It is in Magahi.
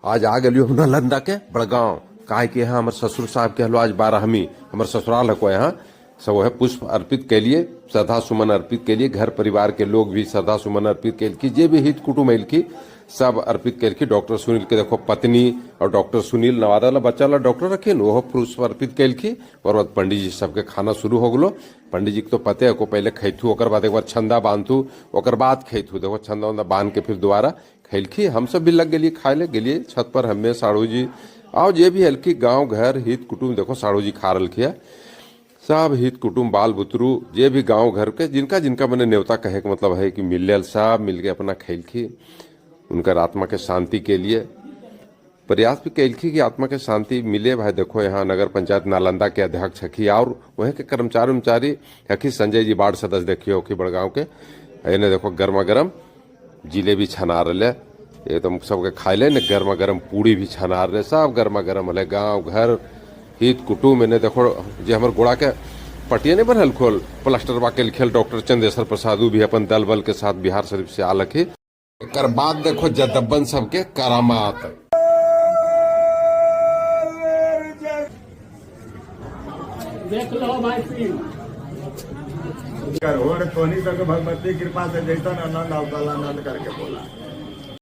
आज आ गलियो हम नालंदा के बड़गांव, काहे कि यहाँ हमारे ससुर साहब के हलो आज 12वीं हमारे ससुराल है को यहाँ सब वह पुष्प अर्पित के लिए, श्रद्धा सुमन अर्पित के लिए, घर परिवार के लोग भी श्रद्धा सुमन अर्पित के जे भी हित कुटुम्ब की सब अर्पित के। डॉक्टर सुनील के देखो पत्नी और डॉक्टर सुनील नवादा वाला बच्चा वाला डॉक्टर रखे वो पुष्प अर्पित कैलखी। और बाद पंडित जी सबके खाना शुरू हो गलो। पंडित जी के तो पते है को पहले खैथू, ओकर बाद एक बार छंदा बांधू, ओकर बाद खैथू। देखो छंदा उंदा बांध के फिर दोबारा खैलखी। हम सब भी लग गेलिए खाए ले गेलिए छत पर, हमें साड़ू जी आओ जे भी हल्की गांव घर हित कुटुम्ब। देखो साड़ू जी खा रही है, सब हित कुटुम्ब बाल बुतरू जे भी गांव घर के जिनका जिनका मैंने न्योता कहे के मतलब है कि मिल सब मिल के अपना खैलखी। उनकर आत्मा के शांति के लिए प्रयास भी कैलखी कि आत्मा के शांति मिले। भाई देखो यहाँ नगर पंचायत नालंदा के अध्यक्ष हखी और वहीं के कर्मचारी उमचारी हखी संजय जी वार्ड सदस्य देखियो हखी बड़गांव के। एने देखो गर्मा गर्म जिलेबी छना रहे, एकदम सबके खाए ले ने गर्मा गर्म पूड़ी भी छना रहे, सब गर्मा गर्म हले गांव घर हित कुटुम्ब। एने देखो जे हमर गोड़ा के पटिया नहीं बनल खोल प्लास्टर बा के खेल डॉक्टर चंदेश्वर प्रसाद भी अपन दल बल के साथ बिहार शरीफ से आलक ही। एकर बाद देखो जदब्बन सबके करामात। देख लो भाई सीन। कर हो रे तोहनी सबके भगवती कृपा से जैसन आनंद आवतल आनंद करके बोला।